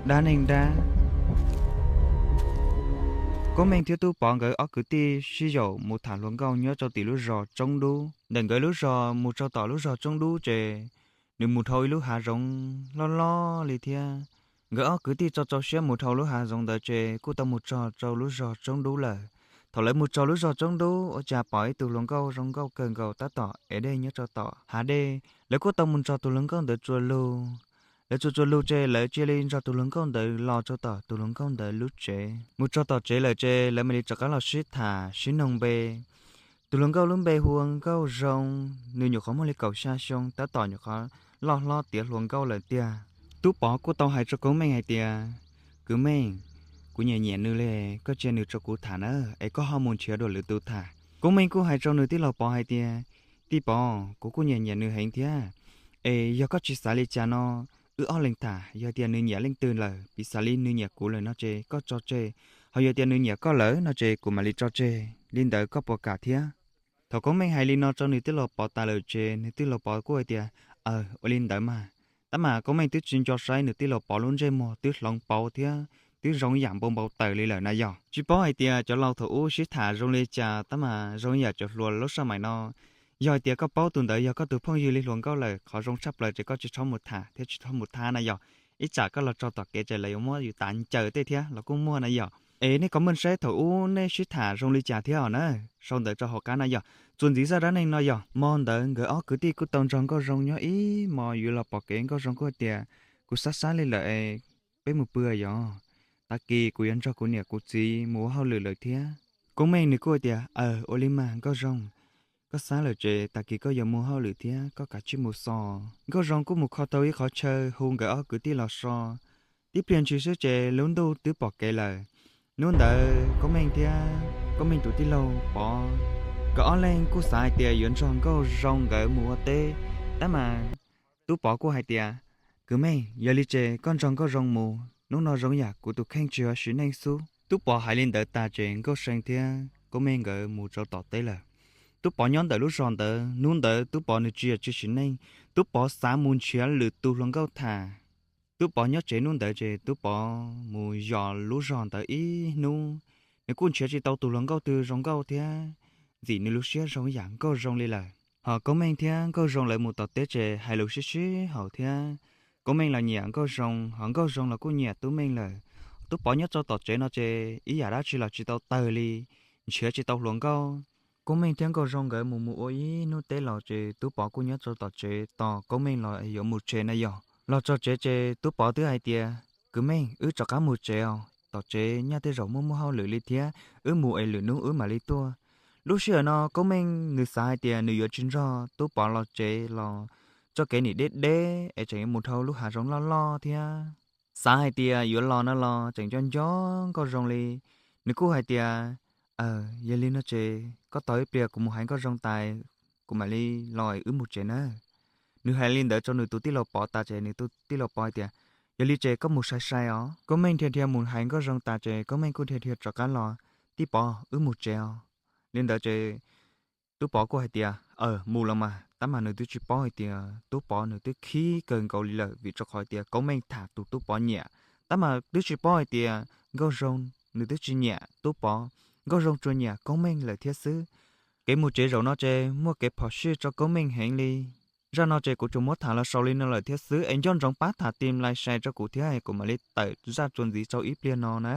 Dab neeg dab. Koob Meej thiab Tub Pov nkawd ob kwv tij sib yaum mus tham hluas nkauj nyob rau tim lub zos Tsoob Dub. Ntawm nkawd lub zos mus rau tom lub zos Tsoob Dub ces nws mus dhau ib lub hav zoov loj loj li thiab. Nkawd ob kwv tij tso rau siab mus dhau lub hav zoov ntawd ces kuj tau mus txog rau lub zos Tsoob Dub lawm. Thaum lawv mus txog lub zos Tsoob Dub ua cas pom ib tug hluas nkauj zoo nkauj kawg nkaus tab tom ev dej nyob rau tom hav dej. Lawv kuj tau mus nrog tus hluas nkauj ntawd txuas lus. Lawv txuas txuas lus ces lawv cia li nrog tus hluas nkauj ntawd los rau tom tus hluas nkauj ntawd lub tsev. Mus txog tom tsev lawm ces lawv mam li rov qab los sib tham sib noog npe. Tus hluas nkauj lub npe hu ua Nkauj Zoo, nws nyuam qhuav muaj li kaum xya xyoo tab tom nyuam qhuav loj hlob tiav hluas nkauj lawm tiag. Tub Pov kuj tau hais rau Koob Meej hais tias, Kwv Meej, kuv nyiam nyiam nws li, koj cia nws rau kuv tham na, es koj ho mus nrhiav dua lwm tus tham. Koob Meej kuj hais rau nws tij laug Pov hais tias, Tij Pov, kuv kuj nyiam nyiam nws heev thiab, es yog koj tsis xav li cas no, wb ob leeg tham, yog tias nws nyiam leej twg lawm, piv xam li nws nyiam kuv lawm no ces koj tso tseg, ho yog tias nws nyiam koj lawm no ces kuv mam li tso tseg, li ntawd koj puas kam thiab? Thaum Koob Meej hais li no rau nws tij laug Pov tas lawm ces nws tij laug Pov kuj hais tias, Aws, ua li ntawd mas. Tab mas Koob Meej twb tsis nco saib nws tij laug Pov lub ntsej muag twb hloov pauv thiab twb zoo yam npau npau taws li lawm na yog. Tsis paub hais tias cov laus thaum ub sib tham zoo li cas tab mas zoo yam cov hluas lub sij hawm no, yog hais tias koj paub tus ntawd yog koj tus phooj ywg li hluas nkauj lawm, qhov zoo tshaj plaws ces koj tsis txhob mus tham thiab tsis txhob mus thab na yog. Ib tsam koj los txog tom kev ces lawv yuav muab yus tav ncaws tej thiab los kuj muaj na yog. Es nej comment saib thaum ub nej sib tham zoo li cas thiab os na, sau ntawv rau hauv qab na yog. Txuas ntxiv zaj dab neeg no yog, hmo ntawd nkawd ob kwv tij kuj tau nrog Nkauj Zoo nyob ib hmos yuav los pom kev. Nkauj Zoo kuj hais tias, Kuv xav xav li lawm es peb mus pw yog, tag kis kuv yuav nrog kuv niam kuv txiv mus ua hauj lwm lawm thiab. Koob Meej nws kuj hais tias, Aws, ua li mas Nkauj Zoo, koj xav lawm ces tag kis koj yuav mus hauj lwm thiab koj kav tsij mus xo. Nkauj Zoo kuj mus kho tau ib qhov chaw hu nkawd ob kwv tij los so. Tib pliag ntshis xwb ces lub ntuj twb pom kev lawm. Hnub ntawd Koob Meej thiab Koob Meej tus tij laug Pov, nkawd ob leeg kuj xav hais tias yuav nrog Nkauj Zoo nkawd mus ua teb, tab mas Tub Pov kuj hais tias, Kwv Meej, yog li ces koj nrog Nkauj Zoo mus, hnub no zoo yam kuv tus kheej tsis yog sim neej xwb. Tub Pov hais li ntawd tas ces Nkauj Zoo thiab Koob Meej nkawd mus rau tom teb lawm. Tub Pov nyob ntawm lub zos ntawd, hnub ntawd Tub Pov nws tsis yog tsis sim neej, Tub Pov xav mus nrhiav lwm tus hluas nkauj tham. Tub Pov nyob tsev hnub ntawd ces Tub Pov mus yos lub zos ntawd ib hnub, nws kuj nrhiav tsis tau tus hluas nkauj twg zoo nkauj thiab ntxim nws lub siab zoo yam Nkauj Zoo li lawm. Ho Koob Meej thiab Nkauj Zoo lawv mus tom teb ces hais lus sib sib haum thiab. Koob Meej los nyiam Nkauj Zoo, ho Nkauj Zoo los kuj nyiam Tub Meej lawm. Tub Pov nyob rau tom tsev no ces ib yam dab tsi los tsis tau tawg li, nrhiav tsis tau hluas nkauj. Koob Meej thiab Nkauj Zoo nkawd mus mus ua ib hnub teb los ces Tub Pov kuj nyob rau tom tsev tos Koob Meej los yuav mus tsev na yog. Los txog tsev ces Tub Pov twb hais tias, Kwv Meej, wb rov qab mus tsev os, tom tsev nyaj tej zaum muaj muaj hauj lwm li thiab, wb mus es lwm hnub wb mam li tuaj. Lub sij hawm no Koob Meej nws xav hais tias nws yuav tsis nrog Tub Pov los tsev los txoj kev nim deb deb es tseem yuav mus dhau lub hav zoov loj loj thiab. Xav hais tias yuav los no los tseem nco nco Nkauj Zoo li. Nws kuj hais tias, Aws, yog li no ces koj tos ib pliag kuv mus hais Nkauj Zoo tas kuv mam li los wb mus tsev nawb. Nws hais li ntawd rau nws tus tij laug Pov tas ces nws tus tij laug Pov hais tias, Yog li ces koj mus sai sai os. Koob Meej dhia dhia mus hais Nkauj Zoo tas ces Koob Meej kuj dhia dhia rov qab los, Tij Pov, wb mus tsev os. Li ntawd ces Tub Pov kuj hais tias, Aws, mus los mas, tab mas nws twb tsis paub hais tias Tub Pov nws twb khib kawg nkaus li lawm vim rau qhov tias Koob Meej tham tus Tub Pov nyiam, tab mas twb tsis paub hais tias Nkauj Zoo nws twb tsis nyiam Tub Pov, Nkauj Zoo tsuas nyiam Koob Meej lawm thiab xwb. Kev mus tsev zaum no ces muaj kev phom sij rau Koob Meej heev li. Zaj no ces kuv tsuas muab tham los xaus li no lawm thiab xwb es nco ntsoov pab tham tim like share rau kuv thiab kuv mam li tawm zaj txuas ntxiv rau ib pliag no na.